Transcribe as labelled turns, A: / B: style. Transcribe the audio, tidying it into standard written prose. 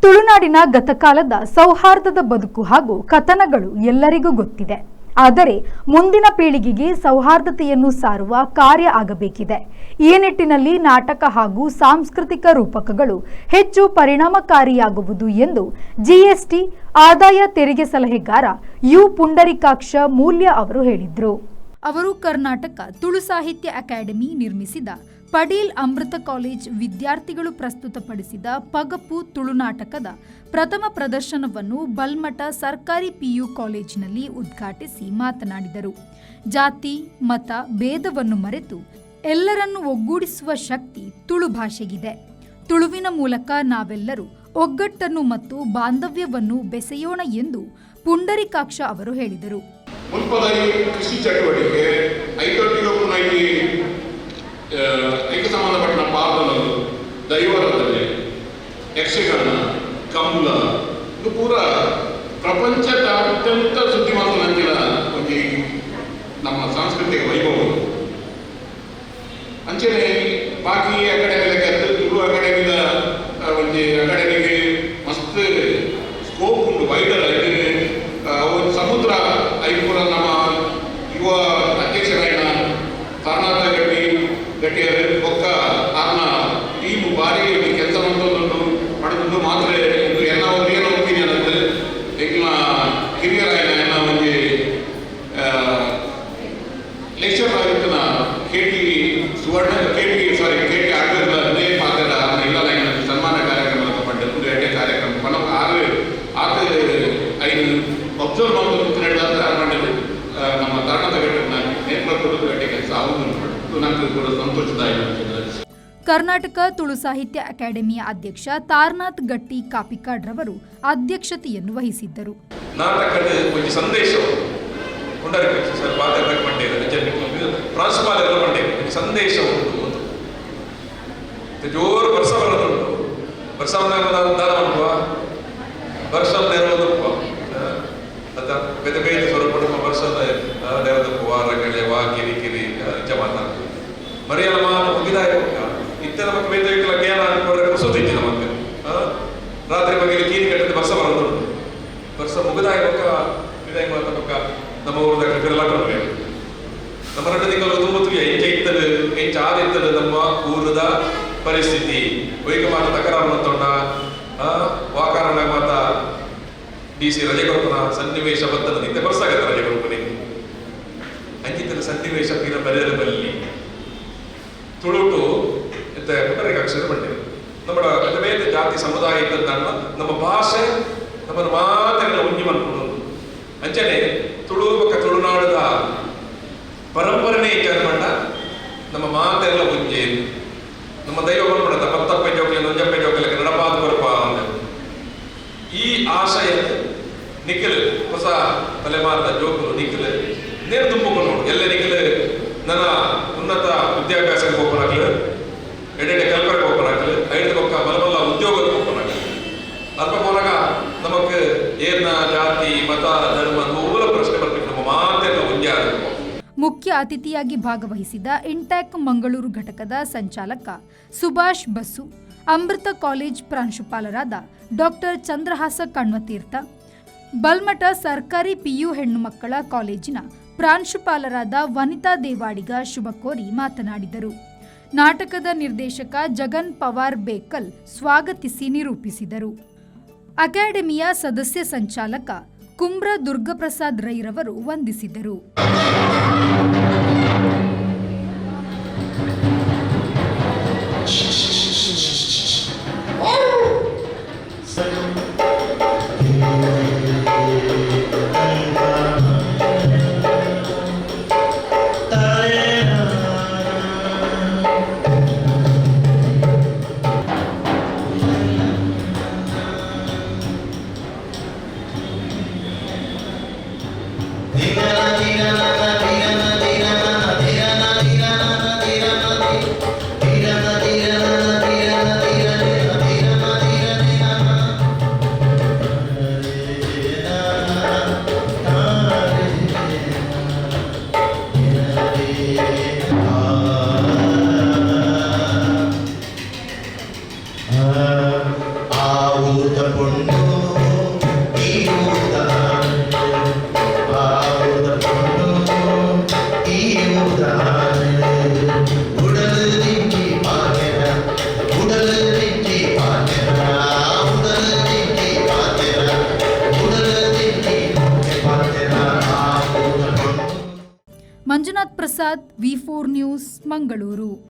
A: ತುಳುನಾಡಿನ ಗತಕಾಲದ ಸೌಹಾರ್ದದ ಬದುಕು ಹಾಗೂ ಕಥನಗಳು ಎಲ್ಲರಿಗೂ ಗೊತ್ತಿದೆ. ಆದರೆ ಮುಂದಿನ ಪೀಳಿಗೆಗೆ ಸೌಹಾರ್ದತೆಯನ್ನು ಸಾರುವ ಕಾರ್ಯ ಆಗಬೇಕಿದೆ. ಈ ನಿಟ್ಟಿನಲ್ಲಿ ನಾಟಕ ಹಾಗೂ ಸಾಂಸ್ಕೃತಿಕ ರೂಪಕಗಳು ಹೆಚ್ಚು ಪರಿಣಾಮಕಾರಿಯಾಗುವುದು ಎಂದು ಜಿಎಸ್ಟಿ ಆದಾಯ ತೆರಿಗೆ ಸಲಹೆಗಾರ you Pundarikaksha ಮೂಲ್ಯ ಅವರು ಹೇಳಿದರು. ಅವರು ಕರ್ನಾಟಕ ತುಳು ಸಾಹಿತ್ಯ ಅಕಾಡೆಮಿ ನಿರ್ಮಿಸಿದ ಪಡೀಲ್ ಅಮೃತ ಕಾಲೇಜ್ ವಿದ್ಯಾರ್ಥಿಗಳು ಪ್ರಸ್ತುತಪಡಿಸಿದ ಪಗಪು ತುಳುನಾಟಕದ ಪ್ರಥಮ ಪ್ರದರ್ಶನವನ್ನು ಬಲ್ಮಠ ಸರ್ಕಾರಿ ಪಿಯು ಕಾಲೇಜಿನಲ್ಲಿ ಉದ್ಘಾಟಿಸಿ ಮಾತನಾಡಿದರು. ಜಾತಿ, ಮತ ಭೇದವನ್ನು ಮರೆತು ಎಲ್ಲರನ್ನು ಒಗ್ಗೂಡಿಸುವ ಶಕ್ತಿ ತುಳು ಭಾಷೆಗಿದೆ. ತುಳುವಿನ ಮೂಲಕ ನಾವೆಲ್ಲರೂ ಒಗ್ಗಟ್ಟನ್ನು ಮತ್ತು ಬಾಂಧವ್ಯವನ್ನು ಬೆಸೆಯೋಣ ಎಂದು ಪುಂಡರಿಕಾಕ್ಷ ಅವರು ಹೇಳಿದರು.
B: ಮುಲ್ಪದ ಈ ಕೃಷಿ ಚಟುವಟಿಕೆ, ಐತೊಟ್ಟಿಗೆ ಈ ಐಕ್ಕೆ ಸಂಬಂಧಪಟ್ಟ ಪಾರ್ದನಲು, ದೈವರಥನೆ, ಯಕ್ಷಗಾನ, ಕಂಬಳ, ಇದು ಪೂರ ಪ್ರಪಂಚದ ಅತ್ಯಂತ ಸುದ್ದಿ ಮಾತನಾಡಿದ ಒಂಜಿ ನಮ್ಮ ಸಾಂಸ್ಕೃತಿಕ ವೈಭವ. ಅಂಚನೆ ಬಾಕಿ ಅಕಾಡೆಮಿ ಲೆಕ್ಕ ತುಳು ಅಕಾಡೆಮಿದ ಒಂಜಿ ಅಕಾಡೆಮಿಗೆ ಮಸ್ತ್ ಸ್ಕೋಪ್ ಉಂಟು, ವೈಡರ್. ಒಂದು ಸಮುದ್ರ ಐಪುರ ನಮ್ಮ ಯುವ ಅಧ್ಯಕ್ಷರಾಯಿನ ತಾರನಾಥ ಗಟ್ಟಿ ಗಟ್ಟಿಯರು ಬೊಕ್ಕ ಆರ್ನ ಟೀಮ್ ಭಾರಿ ಕೆಲಸ ಮಂತೊಂದುಂಡು ಪಡೆದುಂಡು. ಮಾತ್ರ ಇದು ಎನ್ನ ರಿಯಲ್ ಒಪಿನಿಯನ್ ಅಂತ, ಎಂಕ್ಲ ಹಿರಿಯರಾಯಿನ ಎನ್ನ ಒಂಜಿ ಲೆಕ್ಚರ್ ಆಗಿತ್ತಿನ K T Suvarna, K T sorry K T ಆಡಳಿತ ಪಾತ್ರ ಇಲ್ಲ ಸನ್ಮಾನ ಕಾರ್ಯಕ್ರಮ ಪಂಡ ಒಂದು ಎಡ್ಡೆ ಕಾರ್ಯಕ್ರಮ ಪನ ಆರು ಆತ ಐದು ಅಬ್ಸರ್ವ್ ಮಾಡ್ಕೊಂಡು ಪಂಡದು ನಮ್ಮ ತಾರನಾಥ ಗಟ್ಟಿನ ನೇತೃತ್ವದ ಗಟ್ಟಿ ಕೆಲಸ ಆವುದು ನಂಗೆ ಕೂಡ ಸಂತೋಷದಾಯಕ.
A: ಕರ್ನಾಟಕ ತುಳು ಸಾಹಿತ್ಯ ಅಕಾಡೆಮಿಯ ಅಧ್ಯಕ್ಷ ತಾರನಾಥ್ ಗಟ್ಟಿ ಕಾಪಿಕಾಡ್ ರವರು ಅಧ್ಯಕ್ಷತೆಯನ್ನು ವಹಿಸಿದ್ದರು.
C: ನಾಟಕದ ಒಂಜಿ ಸಂದೇಶ ಉಂಡರಿ ಸರ್ ಪಾತ್ರ ಪಂಡೇರು, ಪ್ರಾಂಶುಪಾಲರೆಲ್ಲ ಪಂಡೇರು, ಒಂಜಿ ಸಂದೇಶ ಉಂಟು. ಒಂದು ಜೋರು ವರ್ಷ ಬರೋದುಂಟು. ವರ್ಷ ದಾನ ಮನ್ಪುವ, ವರ್ಷ ನೆರವದುಪ್ಪ ಅತ್ತ ಬೇತೆ ಬೇತೆ ಸ್ವರೂಪ ವರ್ಷ ನೆರದಪ್ಪ, ವಾರಗಳೆ ವಾ ಕಿರಿ ಕಿರಿ ಇಂಚ ಮಾತಾಡ ಮರಿಯಲ್ಲ ಮಾತ ಮುಗಿದಾಯ. ಇತ್ತೆ ನಮಕ್ ಬೇತೆ ಬೇಕಲ್ಲ ಜ್ಞಾನ ಕೊಡ್ರೆ ಕುಸುತ್ತಿತ್ತು ನಮಕ್. ರಾತ್ರಿ ಬಗ್ಗೆ ಕೀರಿ ಕಟ್ಟಿದ ವರ್ಷ ಬರೋದುಂಟು. ವರ್ಷ ಮುಗಿದಾಯ ಬೊಕ್ಕ ವಿದಾಯ ಮಾತ ಬೊಕ್ಕ ನಮ್ಮ ಊರದ ಫಿರಲ ಕೊಡ್ಬೇಕು. ನಮ್ಮ 2 ತಿಂಗಳು ತುಂಬ ತುಯ ಎಂಚ ಇತ್ತದು, ಎಂಚ ಆದಿತ್ತದು ನಮ್ಮ ಊರದ ಪರಿಸ್ಥಿತಿ. ಒಯ್ಕ ಮಾತ ತಕರಾರು ಮಂತೊಂಡ ವಾಕಾರಣ ಮಾತ ಡಿ ಸಿ ರಜೆ ಕೊರ್ಪುನ ಸನ್ನಿವೇಶ ಬತ್ತದ. ಇತ್ತೆ ಬರ್ಸಾಗತ್ತ ರಜೆ ಕೊರ್ಪುನಿ. ಅಂಚಿತ್ತದ ಸನ್ನಿವೇಶ ಪಿರ ಬರೆಯಲು ಬಲ್ಲಿ. ತುಳುಟು ಇತ್ತೆ ಪುಂಡರೀಕಾಕ್ಷರ ಬಂಡೆ ನಮ್ಮ ಬೇತೆ ಬೇತೆ ಜಾತಿ ಸಮುದಾಯ ಇದ್ದದ್ದನ್ನ ನಮ್ಮ ಭಾಷೆ ನಮ್ಮನ್ನು ಮಾತೆಲ್ಲ ಒಂಜಿ ಮನ್ಪುಂಡು. ಅಂಚನೆ ತುಳು ಬೊಕ್ಕ ತುಳುನಾಡದ ಪರಂಪರೆನೇ ಇಚ್ಚಾರ ಪಂಡ ನಮ್ಮ ಮಾತೆಲ್ಲ ಒಂಜೆ. ನಮ್ಮ ದೈವ ಪನ್ಪುಣತ ಪತ್ತಪ್ಪೆ ಜೋಕ್ಲೆ ಒಂಜಪ್ಪೆ ಜೋಕ್ಲೆ ನಡಪಾದ ಕೊರಪ ಅಂದ. ಈ ಆಶಯ ನಿಖಿಲ್ ಹೊಸ ತಲೆಮಾರದ ಜೋಕುಲು ನಿಖಿಲ್ ನೇರು ತುಂಬಿಕೊಂಡು ನೋಡು. ಎಲ್ಲ ನಿಖಿಲ್ ನನ್ನ ಉನ್ನತ ವಿದ್ಯಾಭ್ಯಾಸಕ್ಕೆ ಹೋಗೋನಾಗ್ಲು, ಎಡೆಡೆ ಕಲ್ಪಕ್ಕೆ ಹೋಗೋನಾಗ್ಲು, ಐದು ಪಕ್ಕ ಬಲ ಬಲ್ಲ ಉದ್ಯೋಗಕ್ಕೆ ಹೋಗೋನಾಗ್ಲು. ಅಲ್ಪ ಪೋನಾಗ ನಮಕ್ ಏರ್ನ ಜಾತಿ, ಮತ, ಧರ್ಮ ನೂರ ಪ್ರಶ್ನೆ ಬರ್ಬೇಕು. ನಮ್ಮ ಮಾತೆಲ್ಲ ಒಂದೇ ಆಗಬೇಕು.
A: ಮುಖ್ಯ ಅತಿಥಿಯಾಗಿ ಭಾಗವಹಿಸಿದ ಇಂಟ್ಯಾಕ್ ಮಂಗಳೂರು ಘಟಕದ ಸಂಚಾಲಕ ಸುಭಾಷ್ ಬಸು, ಅಮೃತ ಕಾಲೇಜ್ ಪ್ರಾಂಶುಪಾಲರಾದ ಡಾಕ್ಟರ್ ಚಂದ್ರಹಾಸ ಕಣ್ವತೀರ್ಥ, ಬಲ್ಮಠ ಸರ್ಕಾರಿ ಪಿಯು ಹೆಣ್ಣು ಮಕ್ಕಳ ಕಾಲೇಜಿನ ಪ್ರಾಂಶುಪಾಲರಾದ ವನಿತಾ ದೇವಾಡಿಗ ಶುಭ ಕೋರಿ ಮಾತನಾಡಿದರು. ನಾಟಕದ ನಿರ್ದೇಶಕ ಜಗನ್ ಪವಾರ್ ಬೇಕಲ್ ಸ್ವಾಗತಿಸಿ ನಿರೂಪಿಸಿದರು. ಅಕಾಡೆಮಿಯ ಸದಸ್ಯ ಸಂಚಾಲಕ ಕುಮ್ರ ದುರ್ಗಪ್ರಸಾದ್ ರೈರವರು ವಂದಿಸಿದರು.
D: ಪೊಣ್ಣು ಈ ಊರ್ದಾನೆ, ಆ ಊರ್ದ ಪೊಣ್ಣು ಈ ಊರ್ದಾನೆ. ಉಡಲ್ ದಿಂಜಿ ಪಾತೆರ, ಉಡಲ್ ದಿಂಜಿ ಪಾತೆರ, ಉಡಲ್ ದಿಂಜಿ ಪಾತೆರ, ಉಡಲ್ ದಿಂಜಿ ಪಾತೆರ, ಆ ಊರ್ದ ಪೊಣ್ಣು.
A: ಮಂಜುನಾಥ್ ಪ್ರಸಾದ್, ವಿ4 ನ್ಯೂಸ್, ಮಂಗಳೂರು.